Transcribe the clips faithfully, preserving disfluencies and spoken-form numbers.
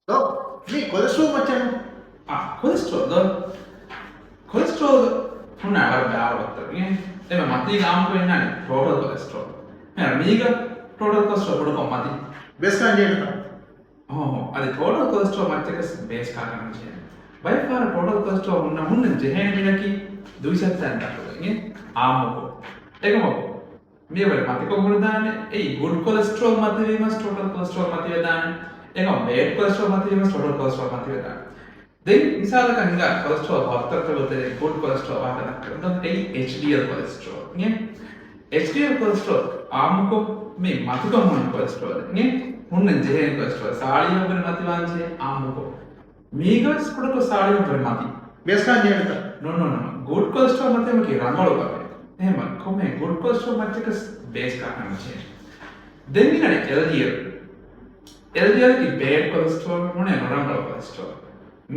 ދޯ، މީ ކޮލެސްޓްރޯލް މައްޗަށް. އާ، ކޮލެސްޓްރޯލް ދޯ. ކޮލެސްޓްރޯލް ހުންނަ އަވަރ ބާރު ވައްތަރު. އެ، އެމަ މަތީގަ އާއްމުކޮށް އިންނާނެ ޓޯޓަލް ކޮލެސްޓްރޯލް. މި މީގަ ޓޯޓަލް ކޮލެސްޓްރޯލް ބޮޑުކޮށް މަތި. ބޭސް ކާން ޖެހޭނެތަ؟ އޯ، އަދި ޓޯޓަލް ކޮލެސްޓްރޯލް މައްޗަކަސް ބޭސް ކާކަށް ނުޖެހޭނެ. ބައެއް ފަހަރަށް ޓޯޓަލް ކޮލެސްޓްރޯލް ހުންނަ، ހުންނަން ޖެހޭނެ މިނަކީ ދުއިސައްތައިން ދަށުގައި އާއްމުކޮށް. އެކަމަކު، މިއަވަރު މަތިކޮށް ހުރެދާނެ، އެއީ ގުޑް ކޮލެސްޓްރޯލް މަތިވީމަސް ޓޯޓަލް ކޮލެސްޓްރޯލް މަތިވެދާނެ. އެކަމަ ބޭޑް ކޮލެސްޓްރޯލް މަތިވީމަސް ޓޯޓަލް ކޮލެސްޓްރޯލް މަތިވެދާނެ. ދެން މިސާލަކަށް ހިނގާ ކޮލެސްޓްރޯލް ވައްތަރުތަކުގެ ތެރޭ ގުޑް ކޮލެސްޓްރޯލް ވާހަކަ ދައްކަން. ދެން އެއީ އެޗްޑީއެލް ކޮލެސްޓްރޯލް. އެ އެޗްޑީއެލް ކޮލެސްޓްރޯލް އާއްމުކޮށް މި މަތިކޮށް ހުންނަ ކޮލެސްޓްރޯލް. އެ ހުންނަން ޖެހޭނެ ކޮލެސްޓްރޯލް. ސާޅީހަށްވުރެ މަތިވާން ޖެހޭ އާއްމުކޮށް. މީގަވެސް ކުޑަކޮށް ސާޅީހަށްވުރެ މަތި. ބޭސް ކާން ޖެހޭނެތަ؟ ނޯ، ނޯ، ނޯ. ގުޑް ކޮލެސްޓްރޯލް މަތިވުމަކީ ރަނގަޅު ކަމެއް. އެހެންވީމަ ކޮންމެ ގުޑް ކޮލެސްޓްރޯލް މައްޗަކަސް ބޭސް ކާކަށް ނުޖެހޭނެ. ދެން މިހާރު އެލްޑީއެލް. އެލްޑީއެލް ކީ ބޭޑް ކޮލެސްޓްރޯލް، ނޫނޭ ނުރަނގަޅު ކޮލެސްޓްރޯލް.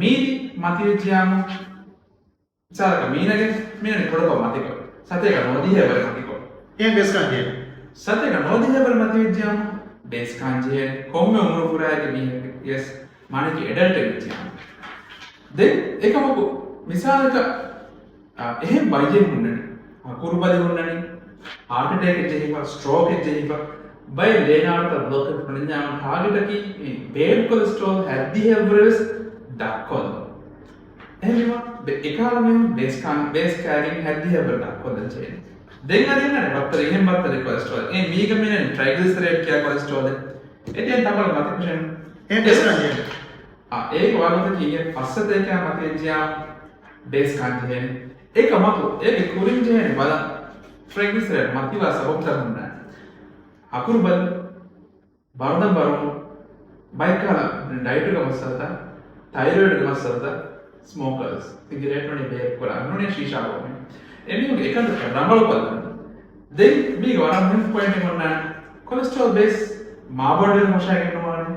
މީތި މަތިވެއްޖިޔާމު، މިސާލަކަށް މީނަގެ، މީނަ ކުޑަކޮށް މަތިކޮށް. ސަތޭކަ ނޯ ދިހައެއް ވުރެ މަތިކޮށް. އެހެން ބޭސް ކާން ޖެހޭނެ. ސަތޭކަ ނޯ ދިހައެއް ވުރެ މަތިވެއްޖިޔާމު ބޭސް ކާން ޖެހޭނެ. ކޮންމެ އުމުރު ފުރާއެކޭ މީހެއް ވިޔަސް، މާނައަކީ އެޑަލްޓެއް ވެއްޖިޔާމު. ދެން އެކަމަކު މިސާލަކަށް، އާ، އެހެން ބައްޔެއް ހުންނަނީ. އަކުރުބަލި ހުންނަނީ. ހާޓް އެޓޭކެއް ޖެހިފަ، ސްޓްރޯކެއް ޖެހިފަ، ބައެއް ލޭ ނާޅުތައް ބްލޮކް ކޮށްފަ ހުންނަންޏާ ޓާގެޓަކީ މި ބޭޑް ކޮލެސްޓްރޯލް ހައްދިހައެއްވުރެ ވެސް ދަށްކޮށްލުން. އެހެންވީމަ އެކަހަލަ މީހުން ބޭސް ކާން، ބޭސް ކާގެން ހައްދިހައެއްވުރެ ދަށްކޮށްލަން ޖެހޭނެ. ދެން އަދި އަންނާނެ ބައްތަރެއް، އެހެން ބައްތަރެއް ކޮލެސްޓްރޯލް. އެ މީގަ މިނަން ޓްރައިގްލިސަރައިޑް ކިޔާ ކޮލެސްޓްރޯލެއް. އެ ދެން ތަނބަޅު މަތިކޮށެން. އެ ބޭސް ކާން ޖެހޭނެ. އާ، އޭގެ ވާގޮތަކީ އިނގޭ ފަސްސަތޭކަ މަތިވެއްޖިޔާ ބޭސް ކާން ޖެހޭނެ. އެކަމަކު އޭގެ ކުރިން ޖެހޭނެ ބަލަން ޓްރައިގްލިސަރައިޑް މަތިވާ ސަބަބުތައް ހުންނާނެ. އަކުރުބަލި، ބަރުދަނބަރު، ބައެއްކަހަލަ ޑައިޓުގެ މައްސަލަތައް، ތައިރޮއިޑްގެ މައްސަލަތައް، ސްމޯކަރސް، ސިގިރޭޓް ނޫނީ ބޭކް ކުރާ، ނޫނީ ޝީޝާ ބޯން. އެމީހުންގެ އެކަންތައް ރަނގަޅުކޮށްލަން. ދެން މީގެ ވަރަށް މުހިންމު ޕޮއިންޓެއް އޮންނާނެ. ކޮލެސްޓްރޯލް ބޭސް މާބަނޑުވެރި ފަށާގެން ނުވާނެ.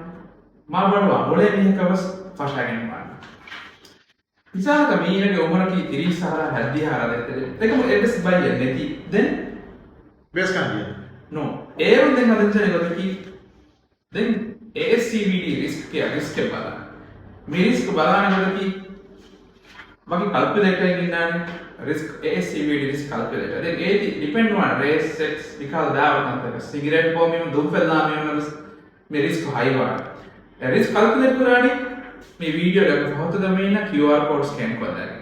މާބަނޑުވާ މޮޅޭ މީހަކަށް ވެސް ފަށާގެން ނުވާނެ. މިސާލަކަށް މީނަގެ އުމުރަކީ ތިރީސް އަހަރާ ހައްދިހަ އަހަރާ ދޭތެރޭ. އެކަމު އެއްވެސް ބައްޔެއް ނެތި. ދެން ބޭސް ކާން ޖެހޭނެ. ނޯ. އޭރުން ދެން ހަދަންޖެހޭ ގޮތަކީ ދެން އޭ އެސް ސީ ވީ ޑީ ރިސްކް ކިޔާ ރިސްކެއް ބަލާނެ. މި ރިސްކް ބަލާނެ ގޮތަކީ ވަކި ކަލްކިއުލޭޓަރެއް ގެންނާނެ. ރިސްކް، އޭ އެސް ސީ ވީ ޑީ ރިސްކް ކަލްކިއުލޭޓަރ. ދެން އޭތި ޑިޕެންޑް ވާނެ ރޭސް، ސެކްސް، މިކަހަލަ ދާވަ ކަންތަކަށް. ސިގިރޭޓް ބޯ މީހުން، ދުންފަތްލާ މީހުންނަށް ވެސް މި ރިސްކް ހައިވާނެ. އެ ރިސްކް ކަލްކިއުލޭޓް ކުރާނީ މި ވީޑިއޯގެ ފަހަތުގަ މީނަ ކިއުއާރް ކޯޑް ސްކޭން ކޮށްލައިގެން.